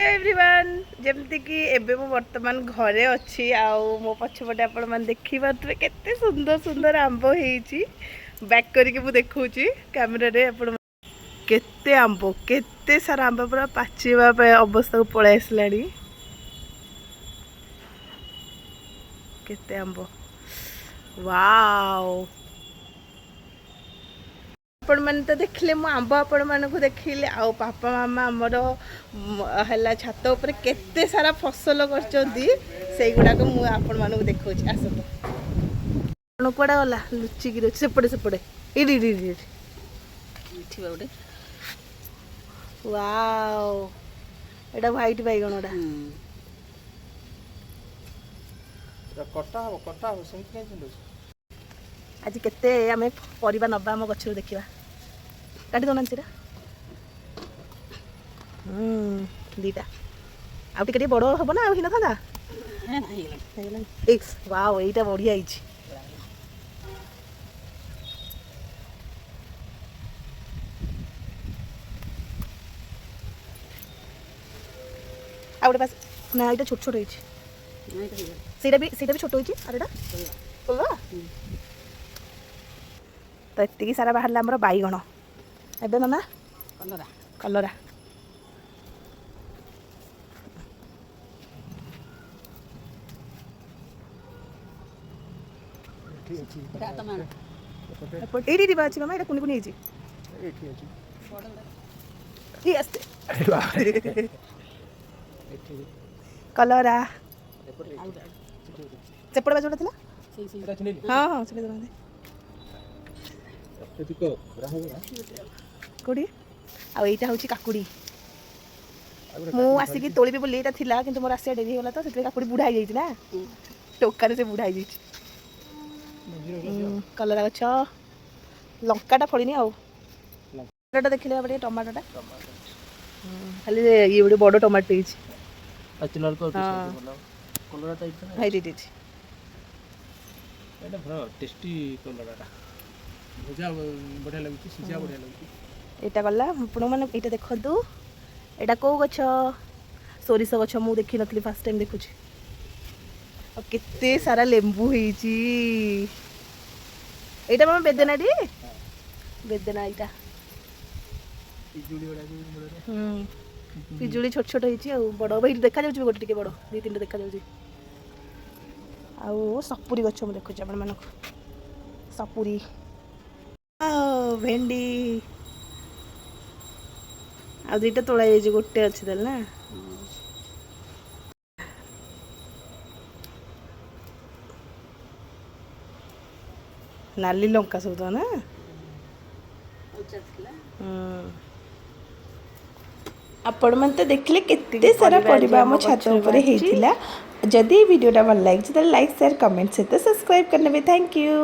Everyone, ଯେମିତିକି ଏବେ ମୁଁ ବର୍ତ୍ତମାନ ଘରେ ଅଛି ଆଉ ମୋ ପଛପଟେ ଆପଣମାନେ ଦେଖିପାରୁଥିବେ କେତେ ସୁନ୍ଦର ସୁନ୍ଦର ଆମ୍ବ ହେଇଛି। ବ୍ୟାକ୍ କରିକି ମୁଁ ଦେଖାଉଛି କ୍ୟାମେରାରେ ଆପଣ କେତେ ଆମ୍ବ, କେତେ ସାରା ଆମ୍ବ ପୁରା ପାଚିବା ପାଇଁ ଅବସ୍ଥାକୁ ପଳେଇ ଆସିଲାଣି। କେତେ ଆମ୍ବ, ୱାଓ! ଆପଣମାନେ ତ ଦେଖିଲେ, ମୁଁ ଆମ୍ବ ଆପଣମାନଙ୍କୁ ଦେଖିଲି ଆଉ ବାପା ମାମା ଆମର ହେଲା ଛାତ ଉପରେ କେତେ ସାରା ଫସଲ କରିଛନ୍ତି, ସେଇଗୁଡ଼ାକ ମୁଁ ଆପଣମାନଙ୍କୁ ଦେଖାଉଛି। ଆସନ୍ତୁ। ଆପଣ କୁଆଡ଼େ ଗଲା? ଲୁଚିକିରି ଅଛି ସେପଟେ ସେପଟେ। ଏଇଠି ଏଇଠି ଏଇଠି ଏଇଠି। ଏଠି ବା ଗୋଟେ। ୱାଓ, ଏଇଟା ହ୍ୱାଇଟ୍ ବାଇଗଣଟା। କଟା ହବ, କଟା ହବ, ସେମିତି କାହିଁ ଛିଣ୍ଡଉଛି? ଆଜି କେତେ ଆମେ ପରିବା ନେବା ଆମ ଗଛରୁ ଦେଖିବା। କାଟି ଦଉନାହାନ୍ତି ସେଇଟା। ଦୁଇଟା ଆଉ ଟିକେ ଟିକେ ବଡ଼ ହବ ନା ଆଉ ହେଇନଥାନ୍ତା? ହେଇଗଲାଣି। ହେଇଗଲାଣି। ଏଇ ୱାଓ, ଏଇଟା ବଢ଼ିଆ ହେଇଛି। ଆଉ ଗୋଟେ ପାସ୍ ନା, ଏଇଟା ଛୋଟ ଛୋଟ ହେଇଛି। ନା, ଏଇଟା ହେଇଗଲା। ସେଇଟା ବି ଛୋଟ ହେଇଛି। ଆଉ ଏଇଟା ତୋଳିବା। ତ ଏତିକି ସାରା ବାହାରିଲା ଆମର ବାଇଗଣ। ଏବେ ମାମା? କଲରା। କଲରା। ଏଠି ଅଛି। ଏଟା ତମେ ଆଣ। ଏପଟେ। ଏପଟେ ଏଇଠି ଯିବା ଅଛି ମାମା, ଏଇଟା କୁନି କୁନି ହେଇଛି। ଏଠି ଅଛି। ବଡ଼ ଗୁଡ଼ା। ଏଇ ଆସ୍ତେ। ଏଠି। କଲରା। ଏପଟେ। ଆଉ ଗୋଟେ। ସେଠି ଗୋଟେ। ସେପଟେ ବା ଯୋଉଟା ଥିଲା। ସେଇ ସେଇ। ଏଟା ଛିଣ୍ଡେଇଲି। ହଁ, ସେଟା ଦେଉନାହାନ୍ତି। ଅତ୍ୟଧିକ ଖରା ହବ ନା। କୋଉଠି? ଆଉ ଏଇଟା ହେଉଛି କାକୁଡ଼ି। ଆଉ ଗୋଟେ ମୁଁ କାକୁଡ଼ି ଆସିକି ଧରିଛି। ତୋଳିବି ବୋଲି ଏଇଟା ଥିଲା, କିନ୍ତୁ ମୋର ଆସିବା ଡେରି ହେଇଗଲା, ତ ସେଥିପାଇଁ କାକୁଡ଼ି ବୁଢ଼ା ହେଇଯାଇଛି ନା। ଟୋକାରେ ସେ ବୁଢ଼ା ହେଇଯାଇଛି। ମଞ୍ଜି ରହିଲା ସେ ଆଉ। କଲରା ଗଛ, ଲଙ୍କାଟା ଫଳିନି ଆଉ। ଲଙ୍କା। ଟମାଟୋଟା ଦେଖିଲେ ବାବା ଟିକେ, ଟମାଟୋଟା। ଟମାଟୋ। ଖାଲି ଇଏ ଗୋଟେ ବଡ଼ ଟମାଟୋ ହେଇଛି। ପାଚିଲା ବେଳକୁ ଆଉ ହଁ। ଟିକେ ଭଲ କଲରା ତ ଏଇଠି ନା। ଭାଇ ଦେଇଛି। ଏଇଟା ଭଲ ଟେଷ୍ଟି କଲରାଟା। ଭଜା ବଢ଼ିଆ ଲାଗୁଛି, ସିଝା ବଢ଼ିଆ ଲାଗୁଛି। ଏଇଟା ଗଲା। ଆପଣମାନେ ଏଇଟା ଦେଖନ୍ତୁ, ଏଇଟା କେଉଁ ଗଛ? ସୋରିଷ ଗଛ। ମୁଁ ଦେଖିନଥିଲି, ଫାର୍ଷ୍ଟ ଟାଇମ୍ ଦେଖୁଛି। ଆଉ କେତେ ସାରା ଲେମ୍ବୁ ହେଇଛି। ଏଇଟା ମାମା ବେଦନାଟି, ବେଦନା ଏଇଟା। ପିଜୁଳି ଗୁଡ଼ାକ ବି ମୂଳରେ। ପିଜୁଳି ଛୋଟ ଛୋଟ ହେଇଛି ଆଉ ବଡ଼ ଏଇଠି ଦେଖାଯାଉଛି ବି ଗୋଟେ ଟିକେ ବଡ଼, ଦୁଇ ତିନିଟା ଦେଖାଯାଉଛି। ଆଉ ସପୁରୀ ଗଛ ମୁଁ ଦେଖୁଛି ଆପଣମାନଙ୍କୁ, ସପୁରୀ ଆଉ ଭେଣ୍ଡି। ଆଉ ଦୁଇଟା ତୋଳା ଯାଇଛି, ଗୋଟେ ଅଛି ତାହେଲେ ନା? ନାଲି ଲଙ୍କା ସବୁ ତ ନା? ଉଚା ଥିଲା। ଆପଣମାନେ ତ ଦେଖିଲେ କେତେ ସାରା ପରିବା ଆଜି ପରିବା ଆମ ଆମ ଛାତ ଗଛରେ ଉପରେ ବାହାରିଛି। ହେଇଥିଲା। ଯଦି ଏ ଭିଡ଼ିଓଟା ଭଲ ଲାଗିଛି, ତାହେଲେ ଲାଇକ୍, ସେୟାର, କମେଣ୍ଟ ସହିତ ସବସ୍କ୍ରାଇବ୍ କରିନେବେ। Thank you.